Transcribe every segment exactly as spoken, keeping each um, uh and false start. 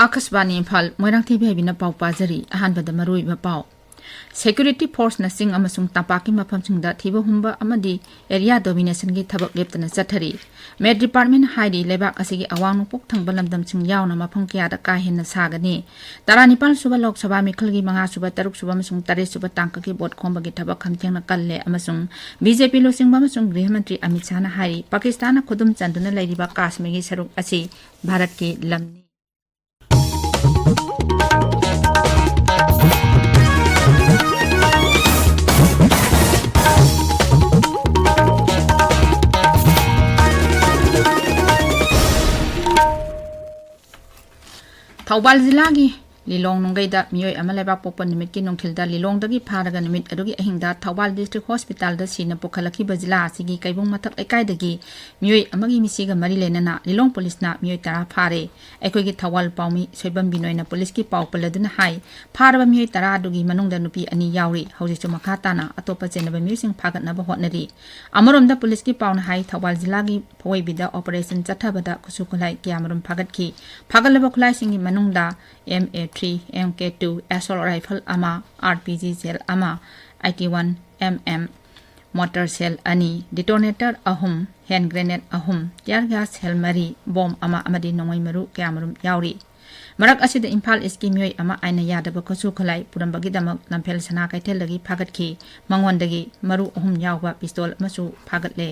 ꯑꯥꯀꯥꯁꯕꯥꯅꯤ ꯏꯝꯐꯥꯜ, ꯃꯣꯏꯔꯥꯡꯊꯦꯝ ꯍꯩꯕꯤꯅ ꯄꯥꯎ ꯄꯥꯖꯔꯤ꯫ ꯑꯍꯥꯟꯕꯗ ꯃꯔꯨꯑꯣꯏꯕ ꯄꯥꯎ꯫ Security forceꯅ ꯆꯤꯡ ꯑꯃꯁꯨꯡ ꯇꯝꯄꯥꯛꯀꯤ ꯃꯐꯝꯁꯤꯡꯗ ꯊꯤꯕ ꯍꯨꯝꯕ ꯑꯃꯗꯤ area dominationꯒꯤ ꯊꯕꯛ ꯂꯦꯞꯇꯅ ꯆꯠꯊꯔꯤ꯫ Met department ꯍꯥꯏꯔꯤ, ꯂꯩꯕꯥꯛ ꯑꯁꯤꯒꯤ ꯑꯋꯥꯡ ꯅꯣꯡꯄꯣꯛ ꯊꯪꯕ ꯂꯝꯗꯝꯁꯤꯡ ꯌꯥꯎꯅ ꯃꯐꯝ ꯀꯌꯥꯗ ꯀꯥ ꯍꯦꯟꯅ ꯁꯥꯒꯅꯤ꯫ ꯇꯔꯥꯅꯤꯄꯥꯜ ꯁꯨꯕ ꯂꯣꯛ ꯁꯚꯥ ꯃꯤꯈꯜꯒꯤ ꯃꯉꯥ ꯁꯨꯕ, ꯇꯔꯨꯛ ꯁꯨꯕ ꯑꯃꯁꯨꯡ ꯇꯔꯦꯠ ꯁꯨꯕ ꯇꯥꯡꯀꯛꯀꯤ vote ꯈꯣꯝꯕꯒꯤ ꯊꯕꯛ ꯈꯝꯊꯦꯡꯅ ꯀꯜꯂꯦ ꯑꯃꯁꯨꯡ BJP ꯂꯨꯆꯤꯡꯕ ꯑꯃꯁꯨꯡ ꯒ꯭ꯔꯤꯍ ꯃꯟꯇ꯭ꯔꯤ ꯑꯃꯤꯠ ꯁꯥꯍꯅ ꯍꯥꯏꯔꯤ, ꯄꯥꯀꯤꯁꯇꯥꯟꯅ ꯈꯨꯗꯨꯝ ꯆꯟꯗꯨꯅ ꯂꯩꯔꯤꯕ ꯀꯥꯁꯃꯤꯔꯒꯤ ꯁꯔꯨꯛ ꯑꯁꯤ ꯚꯥꯔꯠꯀꯤ ꯂꯝꯅꯤ꯫ ꯊꯧꯕꯥꯜ ꯖꯤꯂꯥꯒꯤ ꯂꯤꯂꯣꯡ ꯅꯨꯡꯒꯩꯗ ꯃꯤꯑꯣꯏ ꯑꯃ ꯂꯩꯕꯥꯛ ꯄꯣꯛꯄ ꯅꯨꯃꯤꯠꯀꯤ ꯅꯨꯡꯊꯤꯜꯗ ꯂꯤꯂꯣꯡꯗꯒꯤ ꯐꯥꯔꯒ ꯅꯨꯃꯤꯠ ꯑꯗꯨꯒꯤ ꯑꯍꯤꯡꯗ ꯊꯧꯕꯥꯜ district hospitalꯗ ꯁꯤꯅ ꯄꯨꯈꯠꯂꯛꯈꯤꯕ ꯖꯤꯂꯥ ꯑꯁꯤꯒꯤ ꯀꯩꯕꯨꯡ ꯃꯊꯛ ꯂꯩꯀꯥꯏꯗꯒꯤ ꯃꯤꯑꯣꯏ ꯑꯃꯒꯤ ꯃꯤꯁꯤꯒ ꯃꯔꯤ ꯂꯩꯅꯅ ꯂꯤꯂꯣꯡ policeꯅ ꯃꯤꯑꯣꯏ ꯇꯔꯥ ꯐꯥꯔꯦ꯫ ꯑꯩꯈꯣꯏꯒꯤ ꯊꯧꯕꯥꯜ ꯄꯥꯎꯃꯤ ꯁꯣꯏꯕꯝ ꯕꯤꯅꯣꯏꯅ policeꯀꯤ ꯄꯥꯎ ꯄꯜꯂꯗꯨꯅ ꯍꯥꯏ, ꯐꯥꯔꯕ ꯃꯤꯑꯣꯏ ꯇꯔꯥ ꯑꯗꯨꯒꯤ ꯃꯅꯨꯡꯗ ꯅꯨꯄꯤ ꯑꯅꯤ ꯌꯥꯎꯔꯤ꯫ ꯍꯧꯖꯤꯛꯁꯨ ꯃꯈꯥ ꯇꯥꯅ ꯑꯇꯣꯞꯄ ꯆꯦꯟꯅꯕ ꯃꯤꯑꯣꯏꯁꯤꯡ ꯐꯥꯒꯠꯅꯕ ꯍꯣꯠꯅꯔꯤ꯫ ꯑꯃꯔꯣꯝꯗ policeꯀꯤ ꯄꯥꯎꯅ ꯍꯥꯏ, ꯊꯧꯕꯥꯜ ꯖꯤꯂꯥꯒꯤ ꯐꯋꯣꯏꯕꯤꯗ operation ꯆꯠꯊꯕꯗ ꯈꯨꯠꯁꯨ ꯈꯨꯠꯂꯥꯏ ꯀꯌꯥꯃꯔꯨꯝ ꯐꯥꯒꯠꯈꯤ꯫ ꯐꯥꯒꯠꯂꯕ ꯈꯨꯠꯂꯥꯏꯁꯤꯡꯒꯤ ꯃꯅꯨꯡꯗ M A three, M K two, assault rifle ꯑꯃ, R P G shell ꯑꯃ, eighty-one M M mortar shell ꯑꯅꯤ, detonator ꯑꯍꯨꯝ, hand grenade ꯑꯍꯨꯝ, tear gas shell ꯃꯔꯤ, bomb ꯑꯃ ꯑꯃꯗꯤ ꯅꯣꯡꯃꯩ ꯃꯔꯨ ꯀꯌꯥꯃꯔꯨꯝ ꯌꯥꯎꯔꯤ꯫ ꯃꯔꯛ ꯑꯁꯤꯗ ꯏꯝꯐꯥꯜ ꯏꯁꯀꯤ ꯃꯤꯑꯣꯏ ꯑꯃ ꯑꯥꯏꯟꯅ ꯌꯥꯗꯕ ꯈꯨꯠꯁꯨ ꯈꯨꯠꯂꯥꯏ ꯄꯨꯔꯝꯕꯒꯤꯗꯃꯛ ꯂꯝꯐꯦꯜ ꯁꯅꯥ ꯀꯩꯊꯦꯜꯗꯒꯤ ꯐꯥꯒꯠꯈꯤ꯫ ꯃꯉꯣꯟꯗꯒꯤ ꯃꯔꯨ ꯑꯍꯨꯝ ꯌꯥꯎꯕ pistol ꯑꯃꯁꯨ ꯐꯥꯒꯠꯂꯦ꯫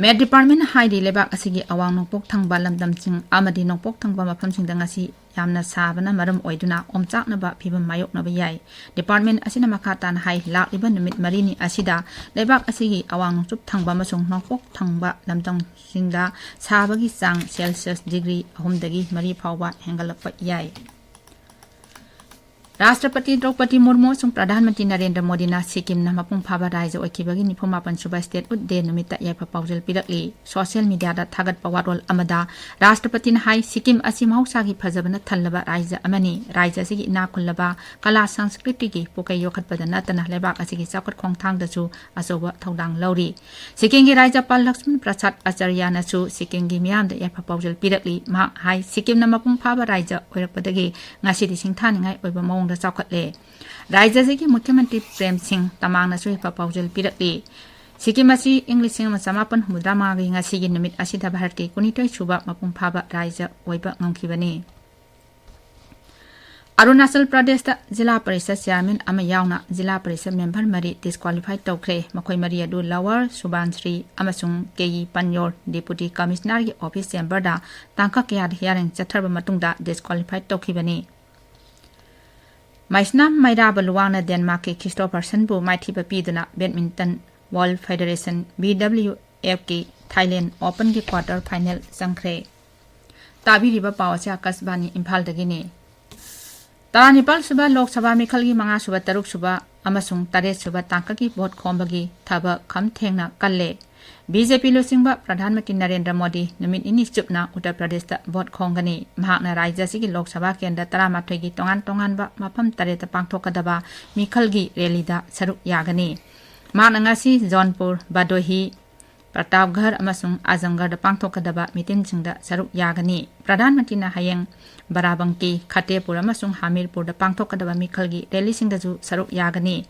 Met department ꯍꯥꯏꯔꯤ, ꯂꯩꯕꯥꯛ ꯑꯁꯤꯒꯤ ꯑꯋꯥꯡ ꯅꯣꯡꯄꯣꯛ ꯊꯪꯕ ꯂꯝꯗꯝꯁꯤꯡ ꯑꯃꯗꯤ ꯅꯣꯡꯄꯣꯛ ꯊꯪꯕ ꯃꯐꯝꯁꯤꯡꯗ ꯉꯁꯤ ꯌꯥꯝꯅ ꯁꯥꯕꯅ ꯃꯔꯝ ꯑꯣꯏꯗꯨꯅ ꯑꯣꯝꯆꯥꯛꯅꯕ ꯐꯤꯚꯝ ꯃꯥꯌꯣꯛꯅꯕ ꯌꯥꯏ꯫ Department ꯑꯁꯤꯅ ꯃꯈꯥ ꯇꯥꯅ ꯍꯥꯏ, ꯂꯥꯛꯂꯤꯕ ꯅꯨꯃꯤꯠ ꯃꯔꯤꯅꯤ ꯑꯁꯤꯗ ꯂꯩꯕꯥꯛ ꯑꯁꯤꯒꯤ ꯑꯋꯥꯡ ꯅꯣꯡꯆꯨꯞ ꯊꯪꯕ ꯑꯃꯁꯨꯡ ꯅꯣꯡꯄꯣꯛ ꯊꯪꯕ ꯂꯝꯗꯝꯁꯤꯡꯗ ꯁꯥꯕꯒꯤ ꯆꯥꯡ Celsius degree ꯑꯍꯨꯝꯗꯒꯤ ꯃꯔꯤ ꯐꯥꯎꯕ ꯍꯦꯟꯒꯠꯂꯛꯄ ꯌꯥꯏ꯫ ꯔꯥꯁꯇ꯭ꯔꯄꯇꯤ ꯗ꯭ꯔꯧꯄꯗꯤ ꯃꯨꯔꯃꯨ ꯑꯃꯁꯨꯡ ꯄ꯭ꯔꯙꯥꯟ ꯃꯟꯇ꯭ꯔꯤ ꯅꯔꯦꯟꯗ꯭ꯔ ꯃꯣꯗꯤꯅ ꯁꯤꯛꯀꯤꯝꯅ ꯃꯄꯨꯡ ꯐꯥꯕ ꯔꯥꯏꯖ꯭ꯌ ꯑꯣꯏꯈꯤꯕꯒꯤ ꯅꯤꯐꯨ ꯃꯥꯄꯟ ꯁꯨꯕ Statehood Day ꯅꯨꯃꯤꯠꯇ ꯌꯥꯏꯐ ꯄꯥꯎꯖꯦꯜ ꯄꯤꯔꯛꯂꯤ꯫ ꯁꯣꯁꯤꯌꯦꯜ ꯃꯤꯗꯤꯌꯥꯗ ꯊꯥꯒꯠꯄ ꯋꯥꯔꯣꯜ ꯑꯃꯗ ꯔꯥꯁꯇ꯭ꯔꯄꯇꯤꯅ ꯍꯥꯏ, ꯁꯤꯛꯀꯤꯝ ꯑꯁꯤ ꯃꯍꯧꯁꯥꯒꯤ ꯐꯖꯕꯅ ꯊꯜꯂꯕ ꯔꯥꯏꯖ꯭ꯌ ꯑꯃꯅꯤ꯫ ꯔꯥꯏꯖ꯭ꯌ ꯑꯁꯤꯒꯤ ꯏꯅꯥꯛ ꯈꯨꯜꯂꯕ ꯀꯂꯥ ꯁꯪꯁꯀ꯭ꯔꯤꯇꯤꯒꯤ ꯄꯨꯀꯩ ꯌꯣꯛꯈꯠꯄꯗ ꯅꯠꯇꯅ ꯂꯩꯕꯥꯛ ꯑꯁꯤꯒꯤ ꯆꯥꯎꯈꯠ ꯈꯣꯡꯊꯥꯡꯗꯁꯨ ꯑꯆꯧꯕ ꯊꯧꯗꯥꯡ ꯂꯧꯔꯤ꯫ ꯁꯤꯛꯀꯤꯝꯒꯤ ꯔꯥꯖ꯭ꯌꯄꯥꯜ ꯂꯛꯁꯃꯟ ꯄ꯭ꯔꯁꯥꯗ ꯑꯆꯥꯔꯌꯥꯅꯁꯨ ꯁꯤꯛꯀꯤꯝꯒꯤ ꯃꯤꯌꯥꯝꯗ ꯌꯥꯏꯐ ꯄꯥꯎꯖꯦꯜ ꯄꯤꯔꯛꯂꯤ꯫ ꯃꯍꯥꯛ ꯍꯥꯏ, ꯁꯤꯛꯀꯤꯝꯅ ꯃꯄꯨꯡ ꯐꯥꯕ ꯔꯥꯖ꯭ꯌ ꯑꯣꯏꯔꯛꯄꯗꯒꯤ ꯉꯁꯤꯗꯤ ꯁꯤꯡꯊꯥꯅꯤꯡꯉꯥꯏ ꯑꯣꯏꯕ ꯃꯑꯣꯡꯗ ꯆꯥꯎꯈꯠꯂꯦ꯫ ꯔꯥꯖ꯭ꯌ ꯑꯁꯤꯒꯤ ꯃꯨꯈ꯭ꯌ ꯃꯟꯇ꯭ꯔꯤ ꯄ꯭ꯔꯦꯝ ꯁꯤꯡ ꯇꯃꯥꯡꯅꯁꯨ ꯌꯥꯏꯐ ꯄꯥꯎꯖꯦꯜ ꯄꯤꯔꯛꯂꯤ꯫ ꯁꯤꯛꯀꯤꯝ ꯑꯁꯤ ꯏꯪ ꯂꯤꯁꯤꯡ ꯑꯃ ꯆꯃꯥꯄꯟ ꯍꯨꯝꯐꯨꯇꯔꯥꯃꯉꯥꯒꯤ ꯉꯁꯤꯒꯤ ꯅꯨꯃꯤꯠ ꯑꯁꯤꯗ ꯚꯥꯔꯠꯀꯤ ꯀꯨꯟꯅꯤꯊꯣꯏ ꯁꯨꯕ ꯃꯄꯨꯡ ꯐꯥꯕ ꯔꯥꯖ꯭ꯌ ꯑꯣꯏꯕ ꯉꯝꯈꯤꯕꯅꯤ꯫ ꯑꯔꯨꯅꯥꯆꯜ ꯄ꯭ꯔꯗꯦꯁꯇ ꯖꯤꯂꯥ ꯄꯔꯤꯁꯠ ꯆꯤꯌꯥꯔꯃꯦꯟ ꯑꯃ ꯌꯥꯎꯅ ꯖꯤꯂꯥ ꯄꯔꯤꯁꯠ ꯃꯦꯝꯕꯔ ꯃꯔꯤ ꯗꯤꯁꯀ꯭ꯋꯥꯂꯤꯐꯥꯏ ꯇꯧꯈ꯭ꯔꯦ꯫ ꯃꯈꯣꯏ ꯃꯔꯤ ꯑꯗꯨ ꯂꯋꯔ ꯁꯨꯕꯥꯟꯁ꯭ꯔꯤ ꯑꯃꯁꯨꯡ ꯀꯦ ꯏ ꯄꯟꯌꯣꯔ ꯗꯦꯄꯨꯇꯤ ꯀꯃꯤꯁꯅꯔꯒꯤ ꯑꯣꯐꯤꯁ ꯆꯦꯝꯕꯔꯗ ꯇꯥꯡꯀꯛ ꯀꯌꯥꯗ ꯍꯤꯌꯥꯔꯤꯡ ꯆꯠꯊꯔꯕ ꯃꯇꯨꯡꯗ ꯗꯤꯁꯀ꯭ꯋꯥꯂꯤꯐꯥꯏ ꯇꯧꯈꯤꯕꯅꯤ꯫ ꯃꯩꯁꯅꯥꯝ ꯃꯩꯔꯥꯕ ꯂꯨꯋꯥꯡꯅ ꯗꯦꯟꯃꯥꯔꯛꯀꯤ ꯈ꯭ꯔꯤꯁꯇꯣꯐꯔꯁꯟꯕꯨ ꯃꯥꯏꯊꯤꯕ ꯄꯤꯗꯨꯅ Badminton World Federation, B W ꯑꯦꯐꯀꯤ ꯊꯥꯏꯂꯦꯟ ꯑꯣꯄꯟꯒꯤ ꯀ꯭ꯋꯥꯔꯇꯔ ꯐꯥꯏꯅꯦꯜ ꯆꯪꯈ꯭ꯔꯦ꯫ ꯇꯥꯕꯤꯔꯤꯕ ꯄꯥꯎ ꯑꯁꯤ ꯑꯥꯀꯥꯁꯕꯥꯅꯤ ꯏꯝꯐꯥꯜꯗꯒꯤꯅꯤ꯫ ꯇꯔꯥꯅꯤꯄꯥꯜ ꯁꯨꯕ ꯂꯣꯛ ꯁꯚꯥ ꯃꯤꯈꯜꯒꯤ ꯃꯉꯥ ꯁꯨꯕ, ꯇꯔꯨꯛ ꯁꯨꯕ ꯑꯃꯁꯨꯡ ꯇꯔꯦꯠ ꯁꯨꯕ ꯇꯥꯡꯀꯛꯀꯤ ꯚꯣꯠ ꯈꯣꯝꯕꯒꯤ ꯊꯕꯛ ꯈꯝ ꯊꯦꯡꯅ ꯀꯜꯂꯦ꯫ ꯕꯤ ꯖꯦ ꯄꯤ ꯂꯨꯆꯤꯡꯕ ꯄ꯭ꯔꯙꯥꯟ ꯃꯟꯇ꯭ꯔꯤ ꯅꯔꯦꯟꯗ꯭ꯔ ꯃꯣꯗꯤ ꯅꯨꯃꯤꯠ ꯅꯤꯅꯤ ꯆꯨꯞꯅ ꯎꯠꯇꯔ ꯄ꯭ꯔꯗꯦꯁꯇ ꯚꯣꯠ ꯈꯣꯝꯒꯅꯤ꯫ ꯃꯍꯥꯛꯅ ꯔꯥꯖ꯭ꯌ ꯑꯁꯤꯒꯤ ꯂꯣꯛ ꯁꯚꯥ ꯀꯦꯟꯗ꯭ꯔ ꯇꯔꯥꯃꯥꯊꯣꯏꯒꯤ ꯇꯣꯉꯥꯟ ꯇꯣꯉꯥꯟꯕ ꯃꯐꯝ ꯇꯔꯦꯠꯇ ꯄꯥꯡꯊꯣꯛꯀꯗꯕ ꯃꯤꯈꯜꯒꯤ ꯔꯦꯂꯤꯗ ꯁꯔꯨꯛ ꯌꯥꯒꯅꯤ꯫ ꯃꯍꯥꯛꯅ ꯉꯁꯤ ꯖꯣꯟꯄꯨꯔ, ꯕꯗꯣꯍꯤ, ꯄ꯭ꯔꯇꯥꯞꯒꯔ ꯑꯃꯁꯨꯡ ꯑꯖꯝꯒꯔꯗ ꯄꯥꯡꯊꯣꯛꯀꯗꯕ ꯃꯤꯇꯤꯟꯁꯤꯡꯗ ꯁꯔꯨꯛ ꯌꯥꯒꯅꯤ꯫ ꯄ꯭ꯔꯙꯥꯟ ꯃꯟꯇ꯭ꯔꯤꯅ ꯍꯌꯦꯡ ꯕꯥꯔꯥꯕꯪꯀꯤ, ꯈꯇꯦꯄꯨꯔ ꯑꯃꯁꯨꯡ ꯍꯥꯃꯤꯔꯄꯨꯔꯗ ꯄꯥꯡꯊꯣꯛꯀꯗꯕ ꯃꯤꯈꯜꯒꯤ ꯔꯦꯂꯤꯁꯤꯡꯗꯁꯨ ꯁꯔꯨꯛ ꯌꯥꯒꯅꯤ꯫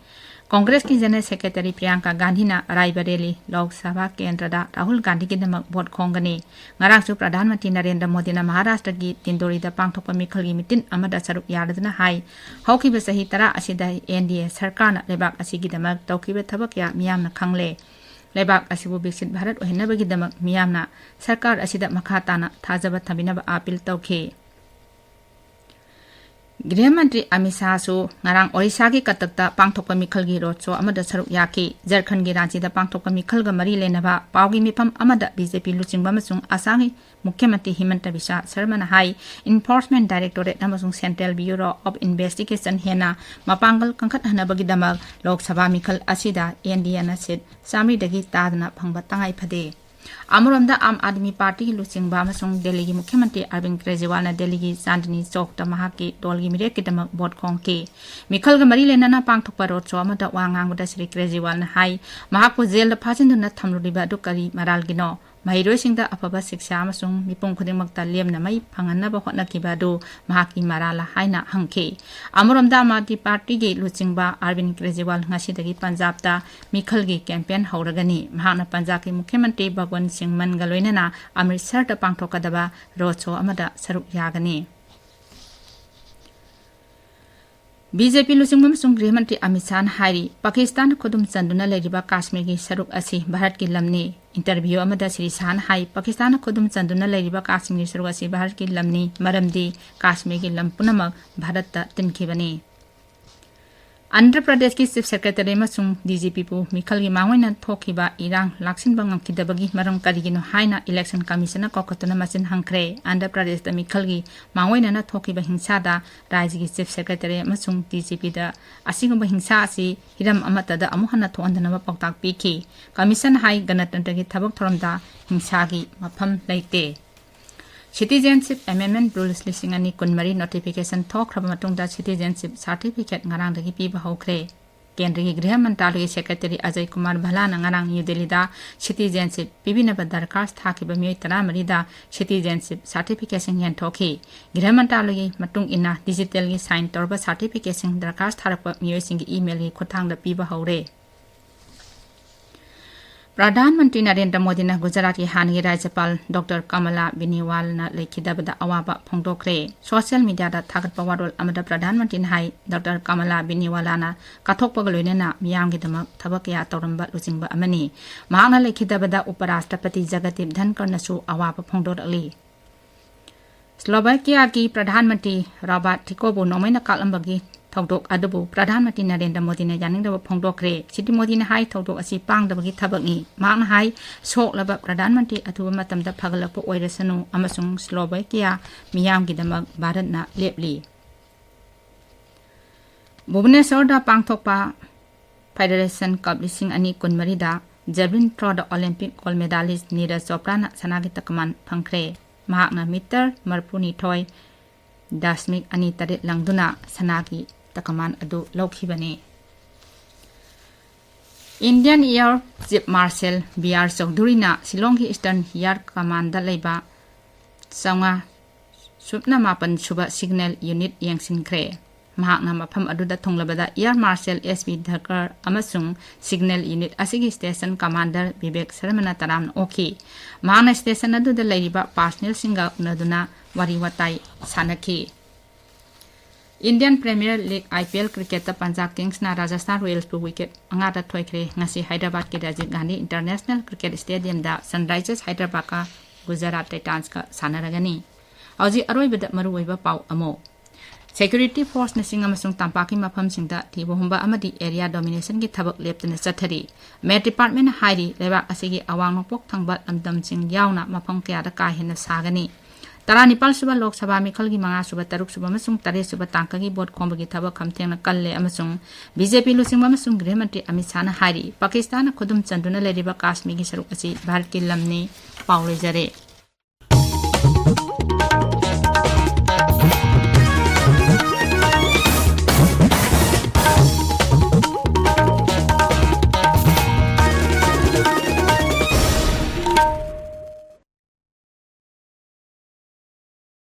ꯀꯣꯡꯒ꯭ꯔꯦꯁꯀꯤ ꯖꯦꯅꯔꯦꯜ ꯁꯦꯀ꯭ꯔꯦꯇꯔꯤ ꯄ꯭ꯔꯤꯌꯥꯡꯀꯥ ꯒꯥꯟꯙꯤꯅ ꯑꯔꯥꯏꯕꯔꯦꯂꯤ ꯂꯣꯛ ꯁꯚꯥ ꯀꯦꯟꯗ꯭ꯔꯗ ꯔꯥꯍꯨꯜ ꯒꯥꯟꯙꯤꯒꯤꯗꯃꯛ ꯚꯣꯠ ꯈꯣꯝꯒꯅꯤ꯫ ꯉꯔꯥꯡꯁꯨ ꯄ꯭ꯔꯙꯥꯟ ꯃꯟꯇ꯭ꯔꯤ ꯅꯔꯦꯟꯗ꯭ꯔ ꯃꯣꯗꯤꯅ ꯃꯍꯥꯔꯥꯁꯇ꯭ꯔꯒꯤ ꯗꯤꯟꯗꯣꯔꯤꯗ ꯄꯥꯡꯊꯣꯛꯄ ꯃꯤꯈꯜꯒꯤ ꯃꯤꯇꯤꯟ ꯑꯃꯗ ꯁꯔꯨꯛ ꯌꯥꯔꯗꯨꯅ ꯍꯥꯏ, ꯍꯧꯈꯤꯕ ꯆꯍꯤ ꯇꯔꯥ ꯑꯁꯤꯗ ꯑꯦꯟ ꯗꯤ ꯑꯦ ꯁꯔꯀꯥꯔꯅ ꯂꯩꯕꯥꯛ ꯑꯁꯤꯒꯤꯗꯃꯛ ꯇꯧꯈꯤꯕ ꯊꯕꯛ ꯀꯌꯥ ꯃꯤꯌꯥꯝꯅ ꯈꯪꯂꯦ꯫ ꯂꯩꯕꯥꯛ ꯑꯁꯤꯕꯨ ꯕꯤꯛꯁꯤꯠ ꯚꯥꯔꯠ ꯑꯣꯏꯍꯟꯅꯕꯒꯤꯗꯃꯛ ꯃꯤꯌꯥꯝꯅ ꯁꯔꯀꯥꯔ ꯑꯁꯤꯗ ꯃꯈꯥ ꯇꯥꯅ ꯊꯥꯖꯕ ꯊꯝꯕꯤꯅꯕ ꯑꯥꯄꯤꯜ ꯇꯧꯈꯤ꯫ ꯒ꯭ꯔꯤꯍ ꯃꯟꯇ꯭ꯔꯤ ꯑꯃꯤꯠ ꯁꯥꯍꯁꯨ ꯉꯔꯥꯡ ꯑꯣꯔꯤꯁꯥꯒꯤ ꯀꯇꯛꯇ ꯄꯥꯡꯊꯣꯛꯄ ꯃꯤꯈꯜꯒꯤ ꯔꯣꯗ ꯁꯣ ꯑꯃꯗ ꯁꯔꯨꯛ ꯌꯥꯈꯤ꯫ ꯖꯔꯈꯟꯒꯤ ꯔꯥꯟꯆꯤꯗ ꯄꯥꯡꯊꯣꯛꯄ ꯃꯤꯈꯜꯒ ꯃꯔꯤ ꯂꯩꯅꯕ ꯄꯥꯎꯒꯤ ꯃꯤꯐꯝ ꯑꯃꯗ ꯕꯤ ꯖꯦ ꯄꯤ ꯂꯨꯆꯤꯡꯕ ꯑꯃꯁꯨꯡ ꯑꯁꯥꯝꯒꯤ ꯃꯨꯈ꯭ꯌ ꯃꯟꯇ꯭ꯔꯤ ꯍꯤꯃꯟꯇ ꯕꯤꯁ꯭ꯋ ꯁꯔꯃꯅ ꯍꯥꯏ, Enforcement Directorate ꯑꯃꯁꯨꯡ Central Bureau of Investigation ꯍꯦꯟꯅ ꯃꯄꯥꯡꯒꯜ ꯀꯟꯈꯠꯍꯟꯅꯕꯒꯤꯗꯃꯛ ꯂꯣꯛ ꯁꯚꯥ ꯃꯤꯈꯜ ꯑꯁꯤꯗ ꯑꯦꯟ ꯗꯤ ꯑꯦꯅ ꯁꯤꯠ ꯆꯥꯃꯔꯤꯗꯒꯤ ꯇꯥꯗꯅ ꯐꯪꯕ ꯇꯉꯥꯏ ꯐꯗꯦ꯫ ꯑꯃꯔꯣꯝꯗ, ꯑꯥꯝ ꯑꯥꯗꯃꯤ ꯄꯥꯔꯇꯤꯒꯤ ꯂꯨꯆꯤꯡꯕ ꯑꯃꯁꯨꯡ ꯗꯦꯜꯂꯤꯒꯤ ꯃꯨꯈ꯭ꯌ ꯃꯟꯇ꯭ꯔꯤ ꯑꯔꯕꯤꯟ ꯀ꯭ꯔꯦꯖꯤꯋꯥꯜꯅ ꯗꯦꯜꯂꯤꯒꯤ ꯆꯥꯟꯗꯅꯤ ꯆꯧꯛꯇ ꯃꯍꯥꯛꯀꯤ ꯗꯣꯜꯒꯤ ꯃꯤꯔꯦꯞꯀꯤꯗꯃꯛ ꯚꯣꯠ ꯈꯣꯝꯈꯤ꯫ ꯃꯤꯈꯜꯒ ꯃꯔꯤ ꯂꯩꯅꯅ ꯄꯥꯡꯊꯣꯛꯄ ꯔꯣꯗ ꯁꯣ ꯑꯃꯗ ꯋꯥ ꯉꯥꯡꯕꯗ ꯁ꯭ꯔꯤ ꯀ꯭ꯔꯦꯖꯤꯋꯥꯜꯅ ꯍꯥꯏ, ꯃꯍꯥꯛꯄꯨ ꯖꯦꯜꯗ ꯐꯥꯖꯤꯟꯗꯨꯅ ꯊꯝꯂꯨꯔꯤꯕ ꯑꯗꯨ ꯀꯔꯤ ꯃꯔꯥꯜꯒꯤꯅꯣ? ꯃꯍꯩꯔꯣꯏꯁꯤꯡꯗ ꯑꯐꯕ ꯁꯤꯛꯁꯥ ꯑꯃꯁꯨꯡ ꯃꯤꯄꯨꯝ ꯈꯨꯗꯤꯡꯃꯛꯇ ꯂꯦꯝꯅ ꯃꯩ ꯐꯪꯍꯟꯅꯕ ꯍꯣꯠꯅꯈꯤꯕ ꯑꯗꯨ ꯃꯍꯥꯛꯀꯤ ꯃꯔꯥꯜꯂ ꯍꯥꯏꯅ ꯍꯪꯈꯤ꯫ ꯑꯃꯔꯣꯝꯗ, ꯑꯥꯝ ꯑꯥꯗꯃꯤ ꯄꯥꯔꯇꯤꯒꯤ ꯂꯨꯆꯤꯡꯕ ꯑꯔꯕꯤꯟ ꯀ꯭ꯔꯦꯖꯤꯋꯥꯜ ꯉꯁꯤꯗꯒꯤ ꯄꯟꯖꯥꯕꯇ ꯃꯤꯈꯜꯒꯤ ꯀꯦꯝꯄꯦꯟ ꯍꯧꯔꯒꯅꯤ꯫ ꯃꯍꯥꯛꯅ ꯄꯟꯖꯥꯕꯀꯤ ꯃꯨꯈ꯭ꯌ ꯃꯟꯇ꯭ꯔꯤ ꯚꯒꯋꯟꯠ ꯁꯤꯡ ꯃꯟꯒ ꯂꯣꯏꯅꯅ ꯑꯃ꯭ꯔꯤꯠꯁꯔꯗ ꯄꯥꯡꯊꯣꯛꯀꯗꯕ ꯔꯣꯗ ꯁꯣ ꯑꯃꯗ ꯁꯔꯨꯛ ꯌꯥꯒꯅꯤ꯫ ꯕꯤ ꯖꯦ ꯄꯤ ꯂꯨꯆꯤꯡꯕ ꯑꯃꯁꯨꯡ ꯒ꯭ꯔꯤꯍ ꯃꯟꯇ꯭ꯔꯤ ꯑꯃꯤꯠ ꯁꯥꯍꯅ ꯍꯥꯏꯔꯤ, ꯄꯥꯀꯤꯁꯇꯥꯟꯅ ꯈꯨꯗꯨꯝ ꯆꯟꯗꯨꯅ ꯂꯩꯔꯤꯕ ꯀꯥꯁꯃꯤꯔꯒꯤ ꯁꯔꯨꯛ ꯑꯁꯤ ꯚꯥꯔꯠꯀꯤ ꯂꯝꯅꯤ꯫ ꯏꯟꯇꯔꯚ꯭ꯌꯨ ꯑꯃꯗ ꯁ꯭ꯔꯤ ꯁꯥꯍꯅ ꯍꯥꯏ, ꯄꯥꯀꯤꯁꯇꯥꯟꯅ ꯈꯨꯗꯨꯝ ꯆꯟꯗꯨꯅ ꯂꯩꯔꯤꯕ ꯀꯥꯁꯃꯤꯔꯒꯤ ꯁꯔꯨꯛ ꯑꯁꯤ ꯚꯥꯔꯠꯀꯤ ꯂꯝꯅꯤ, ꯃꯔꯝꯗꯤ ꯀꯥꯁꯃꯤꯔꯒꯤ ꯂꯝ ꯄꯨꯝꯅꯃꯛ ꯚꯥꯔꯠꯇ ꯇꯤꯟꯈꯤꯕꯅꯤ꯫ ꯑꯟꯙ꯭ꯔ ꯄ꯭ꯔꯗꯦꯁꯀꯤ ꯆꯤꯐ ꯁꯦꯀ꯭ꯔꯦꯇꯔꯤ ꯑꯃꯁꯨꯡ ꯗꯤ ꯖꯤ ꯄꯤꯕꯨ ꯃꯤꯈꯜꯒꯤ ꯃꯥꯡꯑꯣꯏꯅ ꯊꯣꯛꯈꯤꯕ ꯏꯔꯥꯡ ꯂꯥꯛꯁꯤꯟꯕ ꯉꯝꯈꯤꯗꯕꯒꯤ ꯃꯔꯝ ꯀꯔꯤꯒꯤꯅꯣ ꯍꯥꯏꯅ ꯏꯂꯦꯛꯁꯟ ꯀꯃꯤꯁꯟꯅ ꯀꯧꯈꯠꯇꯨꯅ ꯃꯆꯤꯟ ꯍꯪꯈ꯭ꯔꯦ꯫ ꯑꯟꯙ꯭ꯔ ꯄ꯭ꯔꯗꯦꯁꯇ ꯃꯤꯈꯜꯒꯤ ꯃꯥꯡꯑꯣꯏꯅꯅ ꯊꯣꯛꯈꯤꯕ ꯍꯤꯡꯁꯥꯗ ꯔꯥꯖ꯭ꯌꯒꯤ ꯆꯤꯐ ꯁꯦꯀ꯭ꯔꯦꯇꯔꯤ ꯑꯃꯁꯨꯡ ꯗꯤ ꯖꯤ ꯄꯤꯗ ꯑꯁꯤꯒꯨꯝꯕ ꯍꯤꯡꯁꯥ ꯑꯁꯤ ꯍꯤꯔꯝ ꯑꯃꯠꯇꯗ ꯑꯃꯨꯛ ꯍꯟꯅ ꯊꯣꯛꯍꯟꯗꯅꯕ ꯄꯥꯎꯇꯥꯛ ꯄꯤꯈꯤ꯫ ꯀꯃꯤꯁꯟꯅ ꯍꯥꯏ, ꯒꯅꯇꯟꯇ꯭ꯔꯒꯤ ꯊꯕꯛ ꯊꯧꯔꯝꯗ ꯍꯤꯡꯁꯥꯒꯤ ꯃꯐꯝ ꯂꯩꯇꯦ꯫ ꯁꯤꯇꯤꯖꯦꯟꯁꯤꯞ ꯑꯦꯃꯦꯟꯗꯃꯦꯟꯠ ꯔꯨꯜꯁ ꯂꯤꯁꯤꯡ ꯑꯅꯤ ꯀꯨꯟꯃꯔꯤ ꯅꯣꯇꯤꯐꯤꯀꯦꯁꯟ ꯊꯣꯛꯈ꯭ꯔꯕ ꯃꯇꯨꯡꯗ ꯁꯤꯇꯤꯖꯦꯟꯁꯤꯞ ꯁꯥꯔꯇꯤꯐꯤꯀꯦꯠ ꯉꯔꯥꯡꯗꯒꯤ ꯄꯤꯕ ꯍꯧꯈ꯭ꯔꯦ꯫ ꯀꯦꯟꯗ꯭ꯔꯒꯤ ꯒ꯭ꯔꯤꯍ ꯃꯟꯇ꯭ꯔꯥꯂꯌꯒꯤ ꯁꯦꯀ꯭ꯔꯦꯇꯔꯤ ꯑꯖꯌ ꯀꯨꯃꯥꯔ ꯚꯜꯂꯥꯅ ꯉꯔꯥꯡ ꯅ꯭ꯌꯨ ꯗꯦꯜꯂꯤꯗ ꯁꯤꯇꯤꯖꯦꯟꯁꯤꯞ ꯄꯤꯕꯤꯅꯕ ꯗꯔꯈꯥꯁ ꯊꯥꯈꯤꯕ ꯃꯤꯑꯣꯏ ꯇꯔꯥꯃꯔꯤꯗ ꯁꯤꯇꯤꯖꯦꯟꯁꯤꯞ ꯁꯥꯔꯇꯤꯐꯤꯀꯦꯠꯁꯤꯡ ꯌꯦꯟꯊꯣꯛꯈꯤ꯫ ꯒ꯭ꯔꯤꯍ ꯃꯟꯇ꯭ꯔꯥꯂꯌꯒꯤ ꯃꯇꯨꯡ ꯏꯟꯅ ꯗꯤꯖꯤꯇꯦꯜꯒꯤ ꯁꯥꯏꯟ ꯇꯧꯔꯕ ꯁꯥꯔꯇꯤꯐꯤꯀꯦꯠꯁꯤꯡ ꯗꯔꯈꯥꯁ ꯊꯥꯔꯛꯄ ꯃꯤꯑꯣꯏꯁꯤꯡꯒꯤ ꯏꯃꯦꯜꯒꯤ ꯈꯨꯠꯊꯥꯡꯗ ꯄꯤꯕ ꯍꯧꯔꯦ꯫ ꯄ꯭ꯔꯙꯥꯟ ꯃꯟꯇ꯭ꯔꯤ ꯅꯔꯦꯟꯗ꯭ꯔ ꯃꯣꯗꯤꯅ ꯒꯨꯖꯔꯥꯠꯀꯤ ꯍꯥꯟꯅꯒꯤ ꯔꯥꯖ꯭ꯌꯄꯥꯜ ꯗꯣꯛꯇꯔ ꯀꯃꯂꯥ ꯕꯤꯅꯤꯋꯥꯜꯅ ꯂꯩꯈꯤꯗꯕꯗ ꯑꯋꯥꯕ ꯐꯣꯡꯗꯣꯛꯈ꯭ꯔꯦ꯫ ꯁꯣꯁꯤꯌꯦꯜ ꯃꯤꯗꯤꯌꯥꯗ ꯊꯥꯒꯠꯄ ꯋꯥꯔꯣꯜ ꯑꯃꯗ ꯄ꯭ꯔꯙꯥꯟ ꯃꯟꯇ꯭ꯔꯤꯅ ꯍꯥꯏ, ꯗꯣꯛꯇꯔ ꯀꯃꯂꯥ ꯕꯤꯅꯤꯋꯥꯂꯥꯅ ꯀꯠꯊꯣꯛꯄꯒ ꯂꯣꯏꯅꯅ ꯃꯤꯌꯥꯝꯒꯤꯗꯃꯛ ꯊꯕꯛ ꯀꯌꯥ ꯇꯧꯔꯝꯕ ꯂꯨꯆꯤꯡꯕ ꯑꯃꯅꯤ꯫ ꯃꯍꯥꯛꯅ ꯂꯩꯈꯤꯗꯕꯗ ꯎꯄꯔꯥꯁꯇ꯭ꯔꯄꯇꯤ ꯖꯒꯗꯤꯞ ꯙꯟꯀꯔꯅꯁꯨ ꯑꯋꯥꯕ ꯐꯣꯡꯗꯣꯔꯛꯂꯤ꯫ ꯁ꯭ꯂꯣꯚꯥꯀꯤꯌꯥꯒꯤ ꯄ꯭ꯔꯙꯥꯟ ꯃꯟꯇ꯭ꯔꯤ ꯔꯣꯕꯥꯔꯠ ꯐꯤꯀꯣꯕꯨ ꯅꯣꯡꯃꯩꯅ ꯀꯥꯞꯂꯝꯕꯒꯤ ꯊꯧꯗꯣꯛ ꯑꯗꯨꯕꯨ ꯄ꯭ꯔꯙꯥꯟ ꯃꯟꯇ꯭ꯔꯤ ꯅꯔꯦꯟꯗ꯭ꯔ ꯃꯣꯗꯤꯅ ꯌꯥꯅꯤꯡꯗꯕ ꯐꯣꯡꯗꯣꯛꯈ꯭ꯔꯦ꯫ ꯁ꯭ꯔꯤ ꯃꯣꯗꯤꯅ ꯍꯥꯏ, ꯊꯧꯗꯣꯛ ꯑꯁꯤ ꯄꯥꯡꯗꯕꯒꯤ ꯊꯕꯛꯅꯤ꯫ ꯃꯍꯥꯛꯅ ꯍꯥꯏ, ꯁꯣꯛꯂꯕ ꯄ꯭ꯔꯙꯥꯟ ꯃꯟꯇ꯭ꯔꯤ ꯑꯊꯨꯕ ꯃꯇꯝꯗ ꯐꯒꯠꯂꯛꯄ ꯑꯣꯏꯔꯁꯅꯨ ꯑꯃꯁꯨꯡ ꯁ꯭ꯂꯣꯚꯥꯀꯤꯌꯥ ꯃꯤꯌꯥꯝꯒꯤꯗꯃꯛ ꯚꯥꯔꯠꯅ ꯂꯦꯞꯂꯤ꯫ ꯚꯨꯕꯅꯦꯁꯣꯔꯗ ꯄꯥꯡꯊꯣꯛꯄ ꯐꯦꯗꯔꯦꯁꯟ ꯀꯞ ꯂꯤꯁꯤꯡ ꯑꯅꯤ ꯀꯨꯟꯃꯔꯤꯗ ꯖꯦꯕꯂꯤꯟ ꯊ꯭ꯔꯣꯗ ꯑꯣꯂꯤꯝꯄꯤꯛ ꯒꯣꯜ ꯃꯦꯗꯥꯂꯤꯁ ꯅꯤꯔꯖ ꯆꯣꯄ꯭ꯔꯥꯅ ꯁꯅꯥꯒꯤ ꯇꯀꯃꯥꯟ ꯐꯪꯈ꯭ꯔꯦ꯫ ꯃꯍꯥꯛꯅ ꯃꯤꯇꯔ ꯃꯔꯤꯐꯨꯅꯤꯊꯣꯏ ꯗꯁꯃꯤꯛ ꯑꯅꯤ ꯇꯔꯦꯠ ꯂꯪꯗꯨꯅ ꯁꯅꯥꯒꯤ ꯇꯀꯃꯥꯟ ꯑꯗꯨ ꯂꯧꯈꯤꯕꯅꯤ꯫ Indian Air Chief Marshal B R ꯆꯧꯙꯨꯔꯤꯅ ꯁꯤꯂꯣꯡꯒꯤ Eastern Air Commandꯗ ꯂꯩꯕ ꯆꯥꯝꯃꯉꯥ ꯁꯨꯞꯅ ꯃꯥꯄꯟ ꯁꯨꯕ signal unit ꯌꯦꯡꯁꯤꯟꯈ꯭ꯔꯦ꯫ ꯃꯍꯥꯛꯅ ꯃꯐꯝ ꯑꯗꯨꯗ ꯊꯨꯡꯂꯕꯗ Air Marshal S B ꯙꯀꯔ ꯑꯃꯁꯨꯡ signal unit ꯑꯁꯤꯒꯤ station commander ꯕꯤꯕꯦꯛ ꯁꯔꯃꯅ ꯇꯔꯥꯝꯅ ꯑꯣꯛꯈꯤ꯫ ꯃꯍꯥꯛꯅ station ꯑꯗꯨꯗ ꯂꯩꯔꯤꯕ personnelꯁꯤꯡꯒ ꯎꯅꯗꯨꯅ ꯋꯥꯔꯤ ꯋꯥꯇꯥꯏ ꯁꯥꯟꯅꯈꯤ꯫ Indian Premier League, I P L, cricketꯇ Punjab ꯀꯤꯡꯁꯅ Rajasthan ꯔꯣꯌꯦꯜꯁꯄꯨ wicket ꯃꯉꯥꯗ ꯊꯣꯏꯈ꯭ꯔꯦ꯫ ꯉꯁꯤ ꯍꯥꯏꯗ꯭ꯔꯕꯥꯗꯀꯤ Rajiv Gandhi International Cricket Stadiumꯗ Sunrisers Hyderabadꯀ Gujarat Titansꯀ ꯁꯥꯟꯅꯔꯒꯅꯤ꯫ ꯍꯧꯖꯤꯛ ꯑꯔꯣꯏꯕꯗ ꯃꯔꯨꯑꯣꯏꯕ ꯄꯥꯎ ꯑꯃꯨꯛ꯫ Security forceꯅꯆꯤꯡ ꯑꯃꯁꯨꯡ ꯇꯝꯄꯥꯛꯀꯤ ꯃꯐꯝꯁꯤꯡꯗ ꯊꯤꯕ ꯍꯨꯝꯕ ꯑꯃꯗꯤ area dominationꯒꯤ ꯊꯕꯛ ꯂꯦꯞꯇꯅ ꯆꯠꯊꯔꯤ꯫ Met Departmentꯅ ꯍꯥꯏꯔꯤ, ꯂꯩꯕꯥꯛ ꯑꯁꯤꯒꯤ ꯑꯋꯥꯡ ꯅꯣꯡꯄꯣꯛ ꯊꯪꯕ ꯂꯝꯗꯝꯁꯤꯡ ꯌꯥꯎꯅ ꯃꯐꯝ ꯀꯌꯥꯗ ꯀꯥ ꯍꯦꯟꯅ ꯁꯥꯒꯅꯤ꯫ ꯇꯔꯥꯅꯤꯄꯥꯜ ꯁꯨꯕ ꯂꯣꯛ ꯁꯚꯥ ꯃꯤꯈꯜꯒꯤ ꯃꯉꯥ ꯁꯨꯕ, ꯇꯔꯨꯛ ꯁꯨꯕ ꯑꯃꯁꯨꯡ ꯇꯔꯦꯠ ꯁꯨꯕ ꯇꯥꯡꯀꯛꯀꯤ vote ꯈꯣꯝꯕꯒꯤ ꯊꯕꯛ ꯈꯝꯊꯦꯡꯅ ꯀꯜꯂꯦ ꯑꯃꯁꯨꯡ B J P ꯂꯨꯆꯤꯡꯕ ꯑꯃꯁꯨꯡ ꯒ꯭ꯔꯤꯍ ꯃꯟꯇ꯭ꯔꯤ ꯑꯃꯤꯠ ꯁꯥꯍꯅ ꯍꯥꯏꯔꯤ, ꯄꯥꯀꯤꯁꯇꯥꯟꯅ ꯈꯨꯗꯨꯝ ꯆꯟꯗꯨꯅ ꯂꯩꯔꯤꯕ ꯀꯥꯁꯃꯤꯔꯒꯤ ꯁꯔꯨꯛ ꯑꯁꯤ ꯚꯥꯔꯠꯀꯤ ꯂꯝꯅꯤ꯫ ꯄꯥꯎ ꯂꯣꯏꯖꯔꯦ꯫